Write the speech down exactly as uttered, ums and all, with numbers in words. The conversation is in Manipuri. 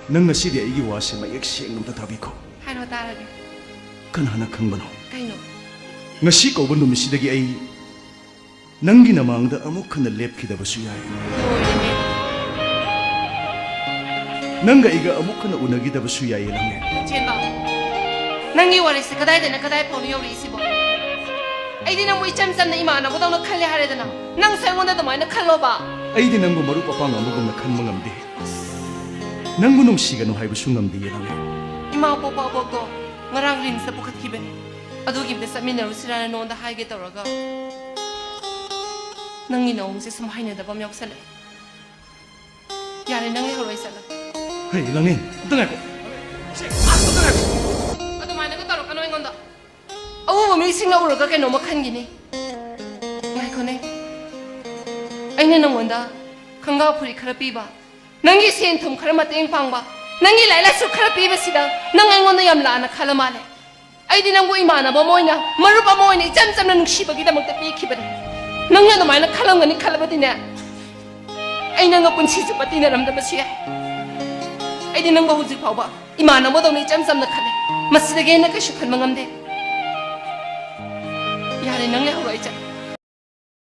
ꯅꯪ ꯉꯁꯤꯗꯤ ꯑꯩꯒꯤ ꯋꯥꯁꯦ ꯃꯌꯦꯛ ꯁꯦꯡꯅ ꯑꯝꯇ ꯇꯥꯕꯤꯈꯣ꯫ ꯍꯥꯏꯔꯣ, ꯇꯥꯔꯒꯦ꯫ ꯀꯅꯥꯅ ꯈꯪꯕꯅꯣ? ꯀꯩꯅꯣ? ꯉꯁꯤ ꯀꯧꯕ ꯅꯨꯃꯤꯠꯁꯤꯗꯒꯤ ꯑꯩ ꯅꯪꯒꯤ ꯅꯃꯥꯡꯗ ꯑꯃꯨꯛ ꯍꯟꯅ ꯂꯦꯞꯈꯤꯗꯕꯁꯨ ꯌꯥꯏ꯫ ꯂꯣꯏꯔꯦꯅꯦ꯫ ꯅꯪꯒ ꯑꯩꯒ ꯑꯃꯨꯛ ꯍꯟꯅ ꯎꯅꯈꯤꯗꯕꯁꯨ ꯌꯥꯏꯌꯦ, ꯂꯥꯡꯂꯦꯟ꯫ ꯆꯦꯟꯕ, ꯅꯪꯒꯤ ꯋꯥꯔꯤꯁꯦ ꯀꯗꯥꯏꯗꯅ ꯀꯗꯥꯏ ꯐꯥꯎꯅ ꯌꯧꯔꯛꯏꯁꯤꯕꯣ? ꯑꯩꯗꯤ ꯅꯪꯕꯨ ꯏꯆꯝ ꯆꯝꯅ ꯏꯃꯥꯟꯅꯕꯗꯧꯅ ꯈꯜꯂꯦ ꯍꯥꯏꯔꯦꯗꯅ, ꯅꯪꯁꯨ ꯑꯩꯉꯣꯟꯗ ꯑꯗꯨꯃꯥꯏꯅ ꯈꯜꯂꯣꯕ꯫ ꯑꯩꯗꯤ ꯅꯪꯕꯨ ꯃꯔꯨꯞ ꯑꯄꯥꯡ ꯑꯃꯒꯨꯝꯅ ꯈꯟꯕ ꯉꯝꯗꯦ꯫ ꯅꯪꯕꯨ ꯅꯨꯡꯁꯤꯒꯅꯨ ꯍꯥꯏꯕꯁꯨ ꯉꯝꯗꯦ, ꯂꯥꯡꯂꯦꯟ꯫ ꯏꯃꯥ ꯄꯣꯛꯄ ꯑꯕꯣꯛꯇꯣ ꯉꯔꯥꯡ ꯔꯤꯝꯁꯇ ꯄꯨꯈꯠꯈꯤꯕꯅꯤ꯫ ꯑꯗꯨꯒꯤ ꯑꯝꯇ ꯆꯠꯃꯤꯟꯅꯔꯨꯁꯤꯔꯥꯅ ꯅꯉꯣꯟꯗ ꯍꯥꯏꯒꯦ ꯇꯧꯔꯒ, ꯅꯪꯒꯤ ꯅꯑꯣꯡꯁꯦ ꯁꯨꯝ ꯍꯩꯅꯗꯕ ꯑꯃ ꯌꯥꯎꯁꯜꯂꯛꯑꯦ꯫ ꯌꯥꯔꯦ, ꯅꯪ ꯂꯩꯍꯧꯔꯣ, ꯑꯩ ꯆꯠꯂꯒꯦ꯫ ꯍꯩ, ꯂꯥꯡꯂꯦꯟ, ꯑꯝꯇ ꯉꯥꯏꯈꯣ꯫ ꯁꯦ, ꯑꯁ, ꯑꯝꯇ ꯉꯥꯏꯈꯣ꯫ ꯑꯗꯨꯃꯥꯏꯅꯒ ꯇꯧꯔꯛꯀꯅꯣ ꯑꯩꯉꯣꯟꯗ꯫ ꯑꯎꯕ ꯃꯤꯁꯤꯡꯅ ꯎꯔꯒ ꯀꯩꯅꯣꯝꯃ ꯈꯟꯈꯤꯅꯤ꯫ ꯉꯥꯏꯈꯣꯅꯦ, ꯑꯩꯅ ꯅꯉꯣꯟꯗ ꯈꯪꯒꯥꯎ ꯐꯨꯔꯤꯠ ꯈꯔ ꯄꯤꯕ, ꯅꯪꯒꯤ ꯁꯦꯟ ꯊꯨꯝ ꯈꯔ ꯃꯇꯦꯡ ꯄꯥꯡꯕ, ꯅꯪꯒꯤ ꯂꯥꯏꯔꯤꯛ ꯂꯥꯏꯁꯨ ꯈꯔ ꯄꯤꯕꯁꯤꯗ ꯅꯪ ꯑꯩꯉꯣꯟꯗ ꯌꯥꯝ ꯂꯥꯟꯅ ꯈꯜꯂ ꯃꯥꯜꯂꯦ꯫ ꯑꯩꯗꯤ ꯅꯪꯕꯨ ꯏꯃꯥꯟꯅꯕ ꯑꯃ ꯑꯣꯏꯅ, ꯃꯔꯨꯞ ꯑꯃ ꯑꯣꯏꯅ ꯏꯆꯝ ꯆꯝꯅ ꯅꯨꯡꯁꯤꯕꯒꯤꯗꯃꯛꯇ ꯄꯤꯈꯤꯕꯅꯦ꯫ ꯅꯪꯅ ꯑꯗꯨꯃꯥꯏꯅ ꯈꯜꯂꯝꯒꯅꯤ ꯈꯜꯂꯕꯗꯤꯅꯦ, ꯑꯩ ꯅꯪꯒ ꯄꯨꯟꯁꯤ ꯆꯨꯞꯄ ꯇꯤꯟꯅꯔꯝꯗꯕꯁꯨ ꯌꯥꯏ꯫ ꯑꯩꯗꯤ ꯅꯪꯕꯨ ꯍꯧꯖꯤꯛ ꯐꯥꯎꯕ ꯏꯃꯥꯟꯅꯕꯗꯧꯅ ꯏꯆꯝ ꯆꯝꯅ ꯈꯜꯂꯦ꯫ ꯃꯁꯤꯗꯒꯤ ꯍꯦꯟꯅ ꯀꯩꯁꯨ ꯈꯟꯕ ꯉꯝꯗꯦ꯫ ꯌꯥꯔꯦ, ꯅꯪ ꯂꯩꯍꯧꯔꯣ, ꯑꯩ ꯆꯠꯂꯦ꯫